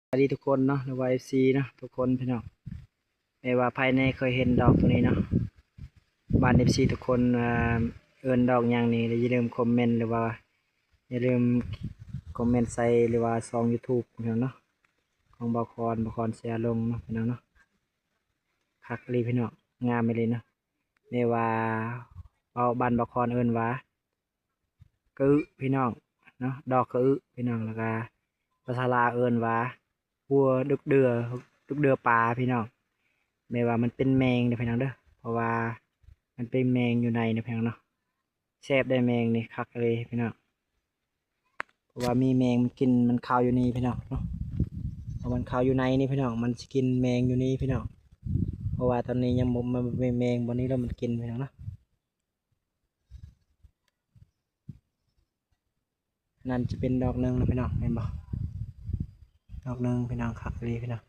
ສະບາຍດີທຸກຄົນເນາະ ຫຼືວ່າ ເອັຟຊີ ເນາະ ທຸກຄົນພີ່ນ້ອງ. ແມ່ນວ່າໃຜແດ່ເຄີຍເຫັນດອກໂຕນີ້ເນາະ ບ້ານ ເອັຟຊີ ທຸກຄົນ ເອີ ເອີ້ນດອກຫຍັງນີ້ ຢ່າລືມຄອມເມັນ ຫຼືວ່າຢ່າລືມຄອມເມັນໃສ່ ຫຼືວ່າຊ່ອງ YouTube ພີ່ນ້ອງເນາະ ຂອງບ່າວຄອນ ບ່າວຄອນເຊຍລົງເນາະ ພີ່ນ້ອງເນາະ. ຄັກອີ່ຫຼີພີ່ນ້ອງ ງາມອີ່ຫຼີເນາະ. ແມ່ນວ່າເວົ້າ ບ້ານບ່າວຄອນເອີ້ນວ່າ ກະອຶພີ່ນ້ອງເນາະ ດອກກະອຶພີ່ນ້ອງ. ແລ້ວກະພາສາລາວເອີ້ນວ່າ ຫົວດຸກເດືອ ດຸກເດືອປາພີ່ນ້ອງ. ແມ່ນວ່າມັນເປັນແມງເດີພີ່ນ້ອງເດີ ເພາະວ່າມັນເປັນແມງຢູ່ໃນເດີພີ່ນ້ອງເນາະ. ແຊບໄດ໋ແມງນີ້ ຄັກອີ່ຫຼີພີ່ນ້ອງ. ເພາະວ່າມີແມງມັນກິນ ມັນເຂົ້າຢູ່ນີ້ພີ່ນ້ອງເນາະ ເພາະມັນເຂົ້າຢູ່ໃນນີ້ພີ່ນ້ອງ ມັນຊິກິນແມງຢູ່ນີ້ພີ່ນ້ອງ. ເພາະວ່າຕອນນີ້ຍັງບໍ່ ມັນມີແມງບ່ອນນີ້ ແລ້ວມັນກິນພີ່ນ້ອງເນາະ. ອັນນັ້ນຈະເປັນດອກໜຶ່ງນະພີ່ນ້ອງ ເຫັນບໍ່ ດອກໜຶ່ງພີ່ນ້ອງ ຄັກອີ່ຫຼີພີ່ນ້ອງ.